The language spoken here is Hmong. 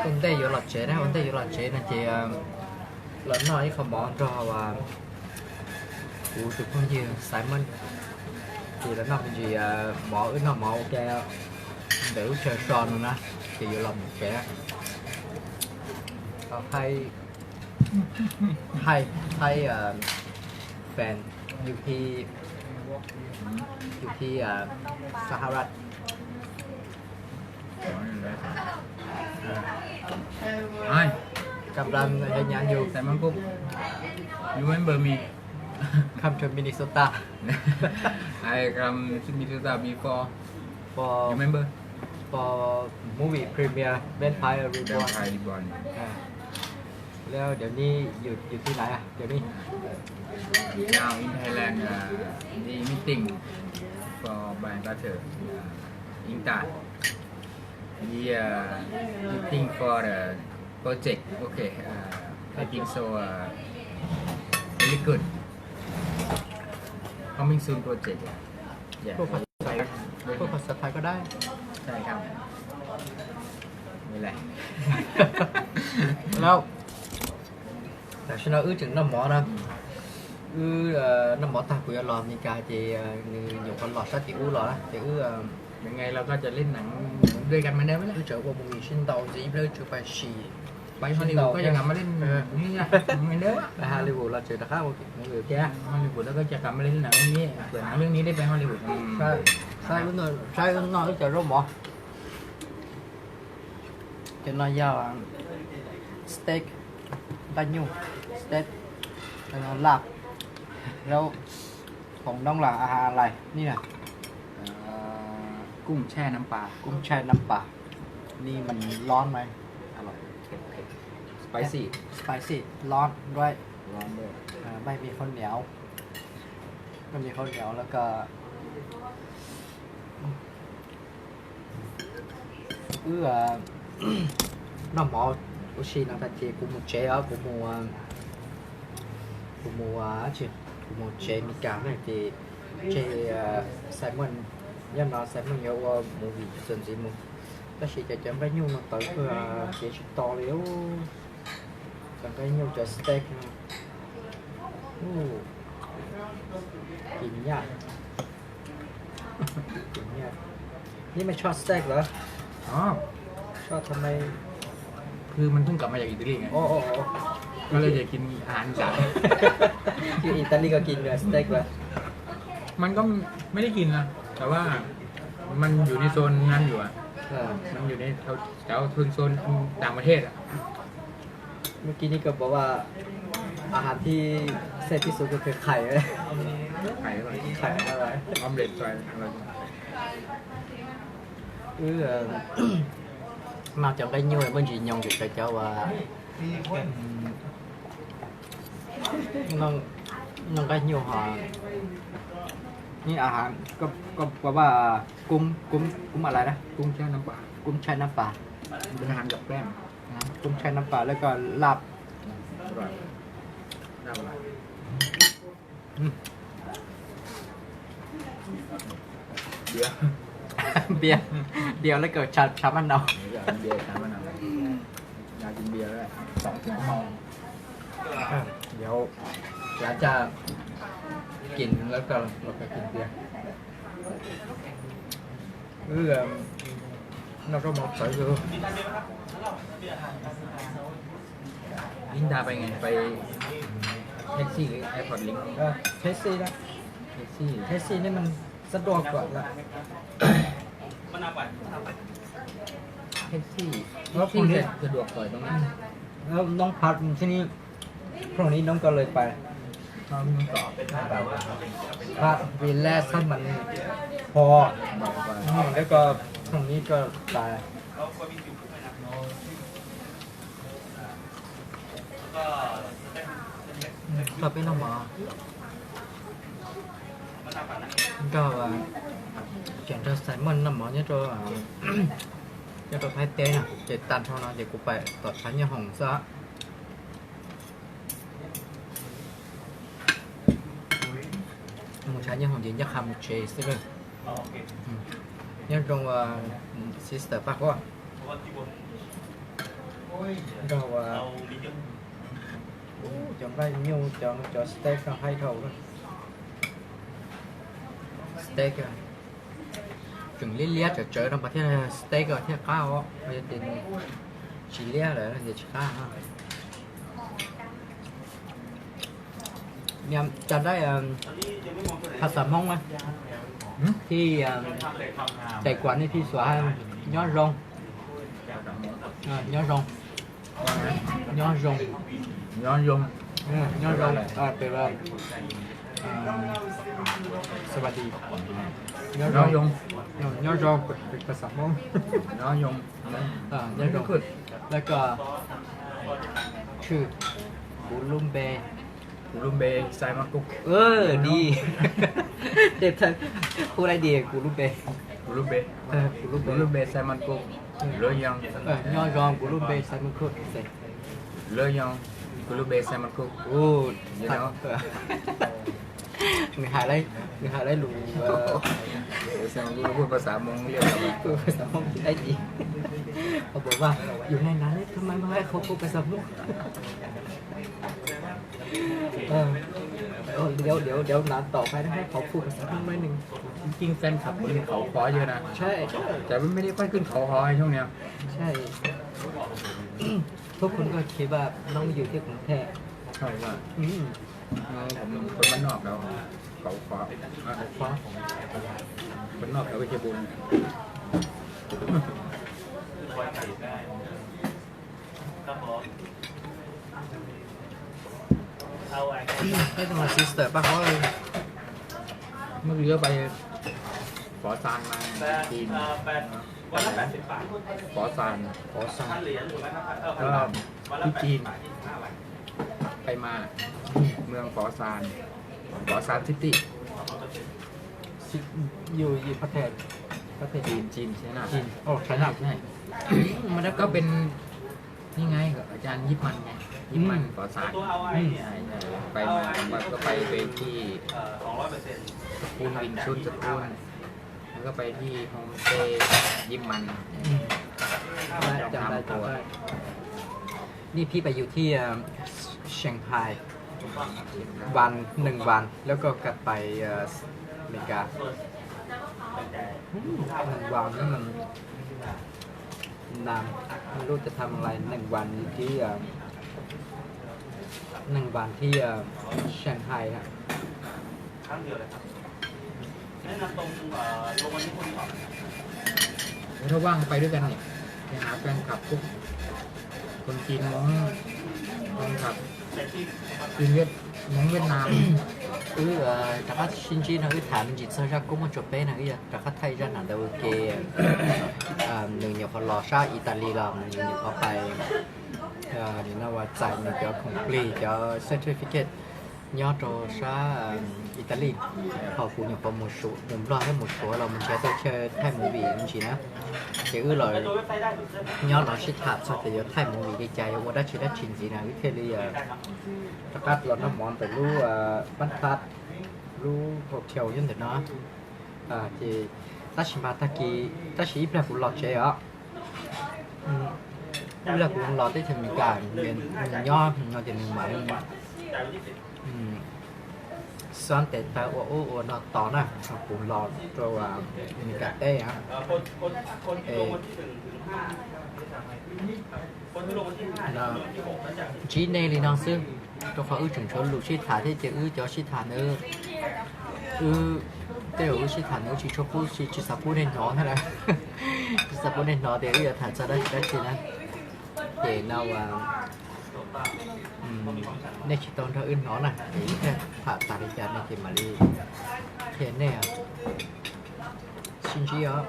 Ua ntej yuav los tsev na, ua ntej yuav los tsev no ces los noj ib qho mov nrog kuv tus phooj ywg Simon. Ces los noj me ntsis mov, wb noj mov ua ke ntawm lub chaw so no na, ces yuav los mus tsev. Thaib, Thaib, Thaib fan, you P, you P Saharat. Hi. Kamlan, hey, nyan you. Simon Cook. You remember me? Come to Minnesota. I come to Minnesota before. For, you remember? For movie premiere, Vampire Reborn. Vampire Reborn. แล้วเดี๋ยวนี้อยู่อยู่ที่ไหนอ่ะเดี๋ยวนี้ Now in Thailand, uh, we meeting for my daughter, uh, Inta. We uh, meeting for the project. Okay, uh, I think so. Uh, very good. Coming soon project. Yeah. พูดภาษาไทย พูดภาษาไทยก็ได้ ใช่ครับ นี่แหละ แล้ว Tam sim no wb tseem noj mov no. Wb noj mov tag kuv yuav los Meskas ces nws nyuam qhuav los sab tim ub los ces wb, ยังไงเราก็จะเล่นหนังด้วยกันเหมือนเดิมนั่นแหละ wb tseem ua movie sib ntaus ntxiv ib pliag wb tseem pais sim ไปฮอลลีวูดก็จะกลับมาเล่น เหมือนเดิม pais Hollywood los tseem rov qab ua movie thiab. Hollywood แล้วก็จะกลับมาเล่นหนังเรื่องนี้ เผื่อหนังเรื่องนี้ได้ไปฮอลลีวูด Saib wb noj wb cov zaub mov. Cov no yog steak, nqaij nyuj, steak, laj, zaub, hom noob las a ha lais ni na. Kub tshaj nam pas, kub tshaj nam pas, ni mas lob na, spicy, spicy, lob duab, nqaij me khaub niav, nqaij me khaub niav lawm ko. Wb noj mov ua si no tag ces kuv mus tsev os, kuv mus, kuv mus, kuv mus tsev Meskas na ces tseg Simon, nyob no Simon yuav ua movie txuas ntxiv mus. Tab sis cov cov nqaij nyuj no tawv kawg, cev tsis tau li. Cov nqaij nyuj cov steak no. Kis nyaj. Kis nyaj. นี่ไม่ชอบ steak เหรอ? อ๋อ ชอบทำไม? คือมันเพิ่งกลับมาจากอิตาลีไง อ๋อ อ๋อ อ๋อ ก็เลยอยากกินอาหารอีสาน อยู่อิตาลีก็กินเนื้อ steak เหรอ? มันก็ไม่ได้กินนะ แต่ว่ามันอยู่ในโซนนั้นอยู่อะ เออ มันอยู่ในแถวแถวโซนโซนต่างประเทศอะ เมื่อกี้นี่ก็บอกว่าอาหารที่แซ่บที่สุดก็คือไข่ ไข่อร่อย ไข่อร่อย ออมเล็ตอร่อย อร่อย Wb noj cov nqaij nyuj muaj ntsis nyoos ces cov cov uas noj nqaij nyuj ho, ni a ha, koj puas pab kub, kub, kub a lais na, kub tshaj nam pas, kub tshaj nam pas, มันเป็นอาหารกับแกล้ม kub tshaj nam pas แล้วก็ลาบ อร่อย ลาบอร่อย เบียร์ เบียร์แล้วก็ชา ชาบ้านเรา เบียร์ ชาบ้านเรา อยากกินเบียร์แล้วแหละ สองสามเมา เดี๋ยวหลังจากกินแล้วก็เราไปกินเบียร์ Wb noj zaub mov txawv xwb. Ib nta pais nqe, pais taxi, airport li? Taxi na. Taxi, taxi nej mas sab dua kom lawm. Taxi, taxi sas dua kom tau na. Nov phav txij ni, phooj ni nov ko lawm pais. Phav relax hab mas pho, lawv ko phooj ni ko pais. Tau peb noj mov nrog, tseem nrog Simon noj mov nyob rau, nyob rau Thaib teb no ces tag nrho no ces kuv pais tom tshav nyooj hoom xwb. Mus tshav nyooj hoom ces ncaj qha mus tsev xwb lawm. Nyob zoo sister Paj Huab. Nrog cov nqaij nyuj, cov, cov steak no haib dhau. Steak tseem liab liab tsawv tsawv no mas thiaj steak thiaj qab os, yog tias tsis liab lawm ces tsis qab. Cov nqaij phas xas Hmoob na, thij, tais kuam nej thij xuas nyob zoo, nyob zoo, nyob zoo, nyob zoo, nyob zoo, sawadi, nyob zoo, nyob zoo, phas xas Hmoob, nyob zoo, nyob zoo, lawv ko, tshwj, kuv lub npe, kuv lub npe Simon Cook, di, tej thawj, hu lais di, kuv lub npe, kuv lub npe, kuv lub npe Simon Cook, lawv yog, nyob zoo, kuv lub npe Simon Cook, lawv yog, kuv lub npe Simon Cook, nws hais, nws hais lawv lus, phas xas Hmoob, phas xas Hmoob, dai di, yus ne na, thov maj maj qhov phuj phas xas Hmoob. Ua, ua, ua, nov tom qab qhov phuj phas xas Hmoob, nej cov fan club kuv nws qhov qhov yog na, ces peb mej li paj kws qhov qhov xyoo ni,ทุกคนก็คิดว่าน้องอยู่ที่กรุงเทพ Peb maj noj, qhov qhov, peb noj qhov peb cia bun. Sister paj qhov, mus yuav pais Pov Xas mas, Pov Xas, Pov Xas, twb cig, pais mas, mus Pov Xas, Pov Xas City, yus yus pab thej, pab thej Chin, Chin, China, China, mas da koj pes นี่ไง อาจารย์ Yip Man ไง Yip Man Pov Xas, pais mas koj pais ไปที่ สกูล Wing Chun School, แล้วก็ไปที่ Homestay Yip Man, trong năm tour. Ni phib pais yus thij Shanghai วัน หนึ่งวัน แล้วก็กลับไปอเมริกา หนึ่งวัน นี่มันนาน ไม่รู้จะทำอะไร หนึ่งวันที่ หนึ่งวันที่ Shanghai นะ ถ้าว่างไปด้วยกันเนี่ย ไปหาแฟนคลับพวกคนจีน Hmoob, แฟนคลับจีน Việt, Hmoob Việt Nam. Wb rov qab sib ntsib no wb tham me ntsis txog zaj koob muaj tsuas peb no, wb yuav rov qab thaij zaj nam ntawd ua ke. Nws nyuam qhuav los sab Italy los nws nyuam qhuav pais, nws no ua txais nws cov khoom plig cov certificate nyob rau sab Italy. Ho kuv nyuam qhuav mus Suav, mus Nplog thiab mus Suav los mus nrhiav tau chaw thaij movie me ntsis na. Ces wb los nyob no sib tham txog tias yuav thaij movie li cas, yuav ua dab tsi dab tsi ntxiv na, wb thiaj li rov qab los noj mov ntawm lub pab thab, lub hotel nyob ntawm no. Ces tab sis mas tag kis, tab sis ib pliag kuv los tsev os. Ib pliag kuv los teb chaws Amelikas, nws nyob no ces nws mam xab tes taw ua ub ua no tos na, kuv los rau Amelikas teb. Ntsib nej li no xwb, rau qhov wb tseem tshuav lus sib tham thiab ces wb cov sib tham ntawd, wb tej zaum wb sib tham ntawd wb tsis tshua pub, tsis xav pub nej hnov thiab na. Tsis xav pub nej hnov tias wb yuav tham txog dab tsi dab tsi na. Ces no nej tsis tau nrog wb hnov na, ces wb thiaj tham tas li cas no ces mam li qhia nej. Sib ntsib os.